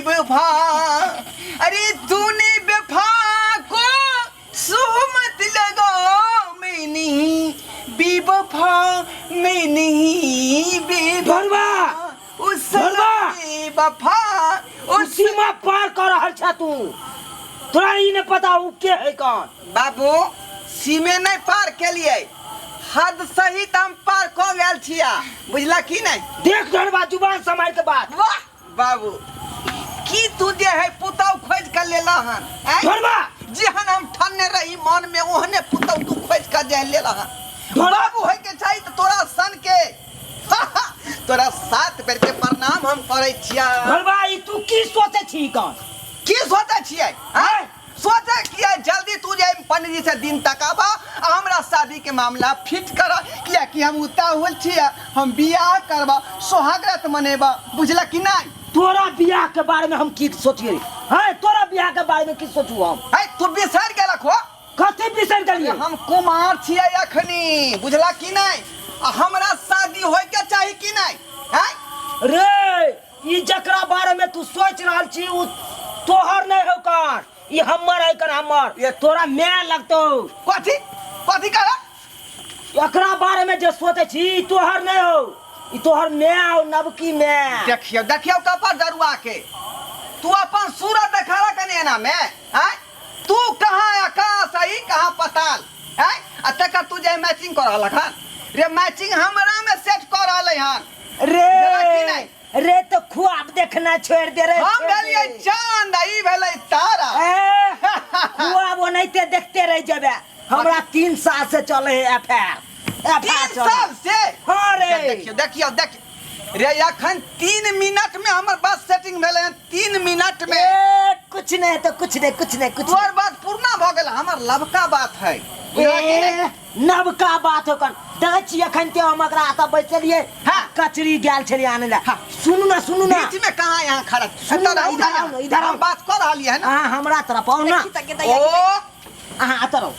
बेवफा, अरे तूने बेवफा को सोहमत लगा, मैं नहीं बेवफा, मैं नहीं बेवफा। धोरबा! उस धोरबा! बेवफा तू उस सीमा पार कर रहल छा तू। तोरा ई नहीं पता उ के है कौन। बाबू, सीमे नहीं पार केलिए, हद सहित हम पार कऽ गेल छिया, बुझला की नहीं? देख धोरबा, जुबान संभाल के बात। वाह बाबू, की तू जे है पुतौ खोज के लेला हन, आँय? धोरबा! जेहन हम ठन्ने रही मन में, ओहने पुतौ तू खोज के जे लेला हन। धोरबा! बाबू है के चाही त तोरा सन के। तोरा सात बेर के प्रणाम हम करै छिया। धोरबा, ई तू की सोचे छी कौन? की सोचै छियै, आँय? सोचे किया जल्दी तू जे पंडित जी से दिन तकाबा आ हमरा शादी के मामला फिट कर, किया कि हम उताहुल छिया, हम बियाह करबा, सोहागरात मनेबा, बुझला कि नहीं? तोरा बियाह के बारे में हम की सोचिए हैं? तोरा बियाह के बारे में की सोचू हम? है तू बिसर गेलक हो। कथी बिसर गेलिए? हम कुमार छियै अखनी, बुझला कि नहीं? आ हमरा शादी होय के चाही कि नहीं, हैं? रे, ई जकरा बारे में तू सोच रहल छी उ तोहर नहीं हो कर, ई हमर है कर, हमर। ये तोरा my लगतो। कथी कथी कर? एकरा बारे में जे सोचे छी ई तोहर नहीं हो, ई तोहर my हो, नबकी my. देखियो देखियो कपर जरुआ के, तू अपन सूरत देखा कने एना में, हैं? तू कहाँ आकाश आई कहाँ पताल, हैं? आ तकर तू जे मैचिंग कर रहल हन रे, मैचिंग हमरा में सेट कर रहल हन रे बुझला कि नहीं? रे तो खुआब देखना छोड़ दे रे, हम छोड़ दे। भेलिए चांद, ई भेलै तारा। ए, खुआब ओनाहिते देखते रह जेबे। हमरा 3 साल से चले है एफ आर, एफ आर 3 चले। साल से? हाँ रे। देखियो देखियो देखियो रे, अखन 3 मिनट में हमर बात सेटिंग भेलै हन, 3 मिनट में। ए, कुछ नहीं तो कुछ नहीं, कुछ नहीं, कुछ तोहर नहीं। बात पूर्ण भऽ गेल, हमर लबका बात है, बुझला कि नहीं? ए, नवका बात हो कन देखै छी। एखन ते हम एकरा एतऽ बैसलियै। हाँ। कचरी गेल छलियै आनै लए। हाँ। सुनू ना, सुनू ना। बीच में कहाँ यहाँ खड़ा? सुनू एतऽ ना, रहू इधर ना। आउ ना, इधर आउ। हम बात कऽ रहलियै है ना। अहाँ हमरा तरफ आउ ना। देखी तऽ के दैया। ओ अहाँ एतऽ रहू,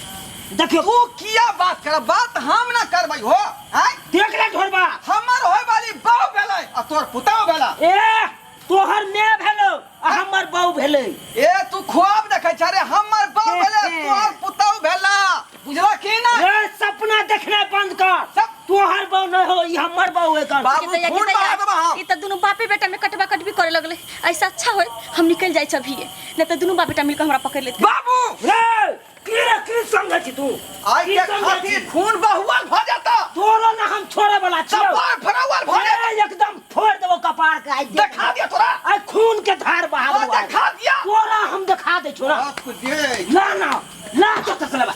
देखियौ। तू किया बात कर, बात हम ना करबै हो, आँय? देख ले ढोरबा। हमर होय वाली बहु भेलै आ तोर पुतहु भेला। ए, तोहर my भेलो आ हमर बहू भेलै। ए, तू ख्वाब देखै छ रे, हमर बहू भेलै, तोहर पुतहु भेला, बुझला की ना? ए, सपना देखना बंद कर। सब- तोहर बहू नहीं हो, ई हमर बहू है कर। बाबू, के दैया, के खून दैया, बहा देबा हम। ई तऽ दुनू बापे बेटा में कटबा कटबी करे लगले। ऐसा अच्छा होय हम निकल जाइ छी अभिये, नहीं तऽ दुनू बाप बेटा मिलकर हमरा पकड़ लेते। बाबू! रे, की रे, की समझै छी तू? आइ की के समझै खातिर छी? खून बहुअल भऽ जेता। तोरो ना हम छोड़े वाला छियौ। कपार फरावल भऽ जेता। ए, एकदम फोड़ देबो कपार के आइ। देखा दिया तोरा। आइ खून के धार बहा ओ, देबो आइ। देखा दिया। तोरा हम देखा दै छौ ना। बाप रे। ला ना, ला तो तसलबा।